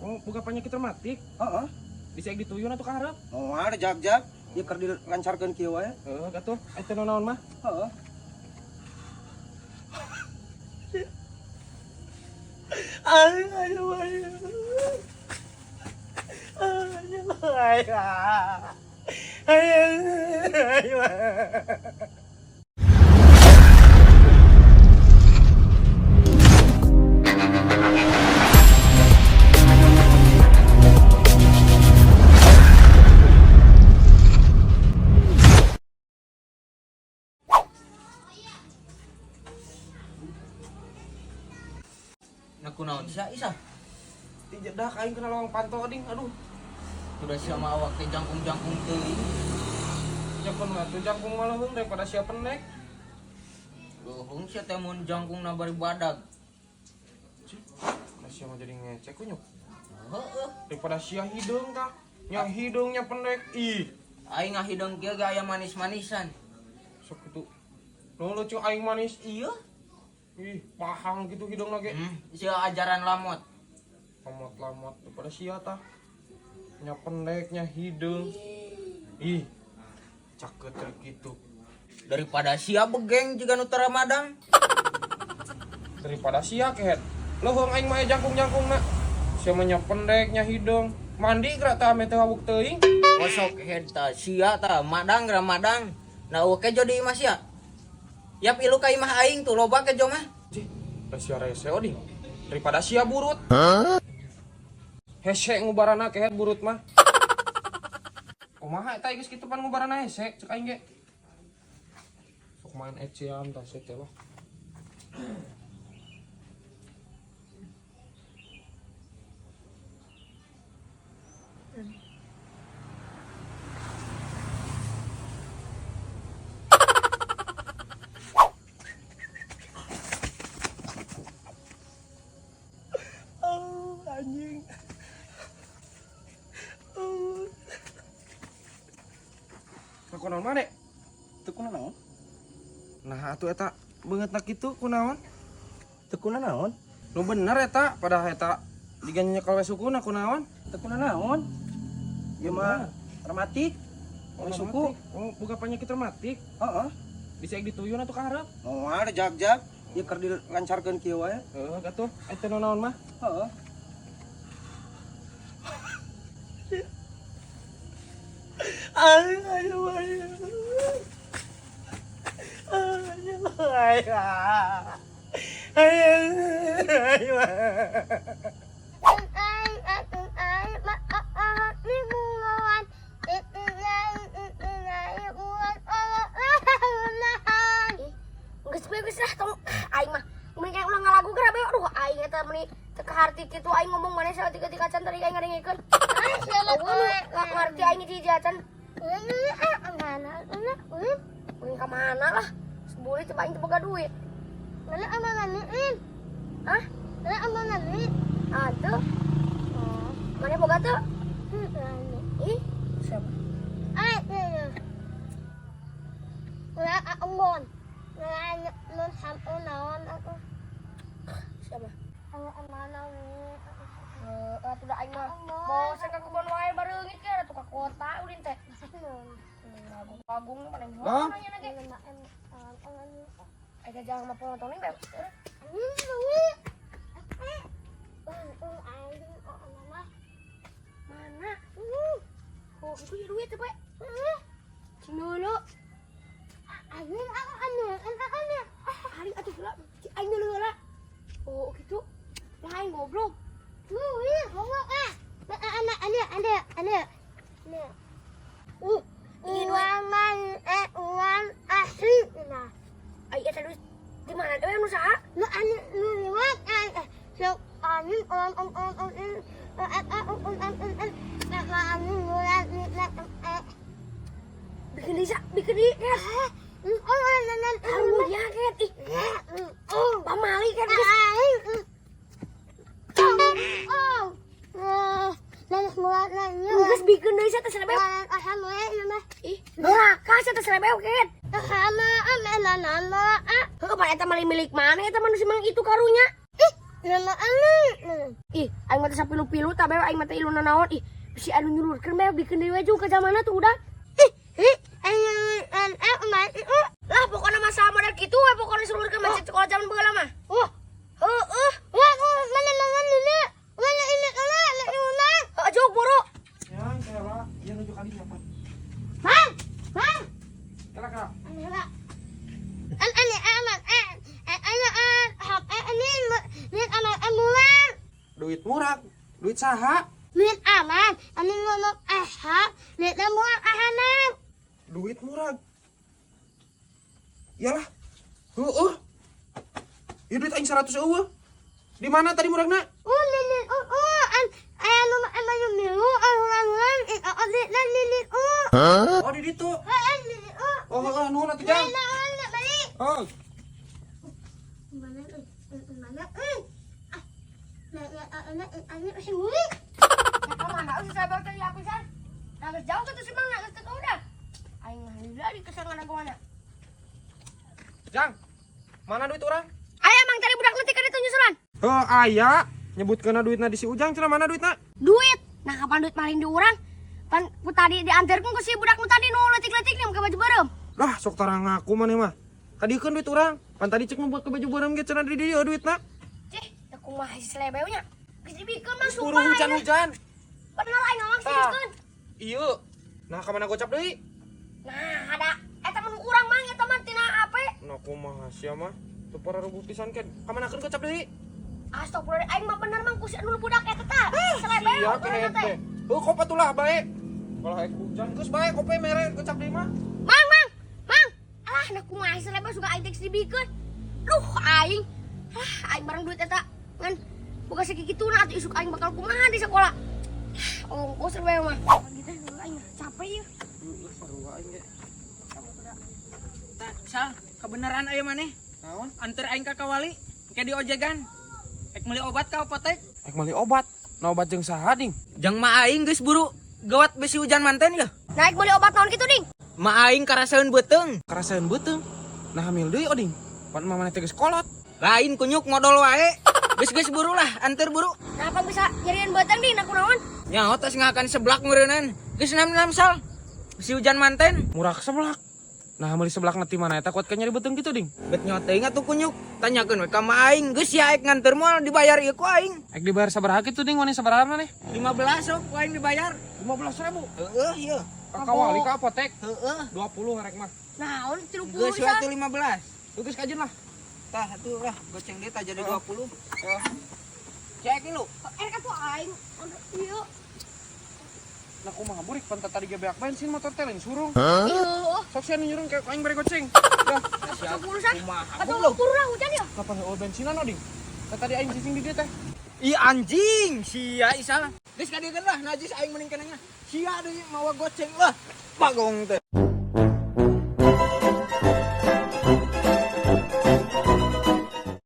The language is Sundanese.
Oh, boga penyakit rematik. Heeh. Bisa dituyun atuh ka hareup. Oh, ada jag-jag. Ieu keur dilancarkeun kieu wae. Heeh, gatuh. Eta naon mah? Heeh. Ayo, ayo, ayo. Ayo, ayo. Ayo, ayo. Nah, kunaon sia Isa? Ti jedah aing kena lawang panto ding, aduh. Sudah sia mah awak teh jangkung-jangkung teuing. Jangkung mah tuh jangkung mah leuheung daripada sia pendek. Leuheung sia teh mun jangkungna bari badag. Cih, nah sia mah jadi ngecek kunyuk. Heeh. Daripada sia hideung tah. Nya hideungnya pendek. Ih, Aing ngahideung kieu ge aya manis-manisan. sok kitu. Nu lucu aing manis. Iya. Ih, pahang gitu hideungna ge. Sia ajaran lamot. Lamot-lamot daripada sia tah. Nya pendeknya hideung. Ih, caket gitu. Daripada sia begeng jiga nu teu ramadang. Daripada sia kehet. Leuheung aing mah jangkung-jangkungna. Sia mah nya pendeknya hideung. Mandi geura tah ame teu hawuk teuing. Kosok head ta sia ta madang geura madang. Nah eueuh kejo di imah sia. Yap ilu ka imah aing tuh loba kejo mah. Cih, da sia rese oding. Daripada sia burut. Hese ngubarana kehet burut mah. Kumaha eta geus kitu pan ngubarana hese cek aing ge. Sok main ecean tah sia teh lah. Oh, anjing. Oh. Nah, kunaon mah, Dek? Teu kunaon? Nah, atuh eta beungeutna kitu kunaon? Teu kunaon? Nu bener eta, padahal eta jiga nyekel we sukuna kunaon? Teu kunaon? Ieu mah rematik. Oh, We suku. Oh, boga penyakit rematik. Heeh. Bisa dituyun atuh ka hareup. Oh, ada jag-jag. Ieu keur dilancarkeun kieu wae. Heeh, gatuh. Eta naon mah? Heeh. Ayo, ayo, ayo. Ayo, ayo. Ayo, ayo. Geus we geus lah tong aing mah. Mending kayak ulah ngalagu geura bae aduh aing eta meuni teu kaharti kitu aing ngomong maneh salah tiga-tiga can tadi aing ngadengikeun. Eueuh nu ngarti aing hiji acan. Mending ka mana lah. Sebuli coba aing teu boga duit. Hah? Atuh. Maneh boga teu? Ih, siapa? Siapa? Heeh, atuh da aing mah. Bosen ka kebon wae bareungit ke atuh ka kota ulin teh. Agung-agung paling Hah? nanya ge. Aing jangan mah penonton bae. Mana? Oh, itu ya duit tuh, Pak. Cing dulu. Hari atuh heula. Aing dulu heula. Oh, gitu. Lah aing goblok. Ai eta duit di mana teh nu saha? Bikin Lisa, bikin di ket. Karunya ket. Ih. Pamali kan geus. Geus bikin deui sia teh selebeu. Ih, neraka sia teh selebeu ket. Heuh, pan eta mah milik mana eta mah nu si Mang itu karunya. Ih, Nama anu. Ih, aing mah teh sapilu-pilu tah bae aing mah teh iluna naon. Ih, bisi anu nyulurkeun bae bikeun deui we juga ka mana tuh udah. Ih, ih, lah pokoknya masa model gitu we pokoknya sulurkeun mah sekolah zaman baheula mah. Wah, heeh. Wah, mana mana mana mana ini mana mana. Heeh, jauh buru. Ya, kela, ieu nuju kali nyapat. Mang, mang. Kela kela. Duit murah, duit saha? Duit aman, anu ngomong aha, duit murah ahanan. Duit murah. Iyalah. Heeh. Ieu duit aing 100 eueuh. Di mana tadi muragna? Oh, lili, oh, oh, an, anu, anu, milu, anu, anu, anu, lili, oh. Oh, di ditu. Eh, lili, oh. Oh, heeh, nuhun atuh Jang. Mana, mana, balik. Oh. Mana, mana, ah, mana, anu, sembunyi. Mana, usah sabar tadi lapisan. Nah, jauh ke tuh si Mang, nah, geus teu udah. Aing mah lila di kesangan aku mana. Jang. Mana duit urang? Aya mang tadi budak leutik ka ditu nyusulan. Heuh, aya. Nyebutkeun duitna di si Ujang cenah mana duitna? Duit. Nah, kapan duit maling di urang? Pan ku tadi diantarkeun ku si budak nu tadi nu leutik-leutik nih make baju beureum. Lah, sok tarang ngaku maneh mah. Kadiekeun duit urang. Pan tadi cek nu buat ke baju beureum ge cenah di dieu duitna. Cih, teu kumaha si selebeu nya. Geus dibikeun mah Buru sumpah. hujan-hujan. Bener aing ngomong Tah. dibikeun. Iya. Nah, ka mana gocap deui? Nah, ada eta mah nu urang mang eta mah tina ape? Nah, kumaha sia mah? Teu pararuguh pisan ken. Ka manakeun gocap deui? Astagfirullah, aing mah bener mang ku si anu budak eta tah. Selebeu Sia urang kehed teh. teh. Heuh, kop atulah bae. Kalau hayang hujan geus bae kope mere gocap deui mah. Mang, mang, mang. Alah, nah kumaha si selebeu suka aing teh geus dibikeun. Duh, aing. Alah, aing barang duit eta ngan boga sakituna atuh isuk aing bakal kumaha di sekolah. Ongkos selebeu mah. Pagi teh aing capek ieu. Heuh, sarua aing ge. Tah, Sal, kebenaran aya maneh. Naon? Anter aing ka kawali, ke di ojegan. Ek meuli obat ka apotek. Ek meuli obat. Nah, obat jeung saha ding? Jang ma aing geus buru gawat besi hujan manten ya. Naik beli obat naon kitu ding? Ma aing karasaeun beuteung. Karasaeun beuteung. Nah, hamil deui oding. Pan mama teh geus kolot. Lain kunyuk modol wae. Geus geus buru lah, anter buru. Kenapa bisa nyerian beuteung ding? Nah kunaon? Nyaho tos ngakan seblak meureunnan. Geus nam-nam Sal. Besi hujan manten. Murah seblak. Nah, meuli seblak na ti mana eta kuat ka nyeri beuteung kitu ding? Bet nyaho teuing atuh kunyuk. Tanyakeun we ka ma aing, geus sia ek nganter moal dibayar ieu ku aing. Ek dibayar sabaraha kitu ding wani sabaraha maneh? 15 sok ku aing dibayar. 15.000. Heeh, ieu. Ka kawali ka apotek Heeh. 20 rek mah. Naon 30 Geus we bisa? atuh 15. Lu geus kajeun lah. Tah atuh lah, goceng deui tah jadi 20. Cek lu. Erek atuh aing. Ieu. Nah, kumaha burik pan tadi ge beak bensin motor teh lain surung. Ieu. Sok sia nu nyurung kayak aing bere goceng. Dah, 10 san. Kumaha Atuh lu? buru lah hujan ya. kapan heueuh bensinan oding? Tah tadi aing cicing di dieu teh. Ih anjing, sia Isal. Geus kadiekeun lah najis aing mending kenanya. Sia deui mawa goceng lah. Bagong teh.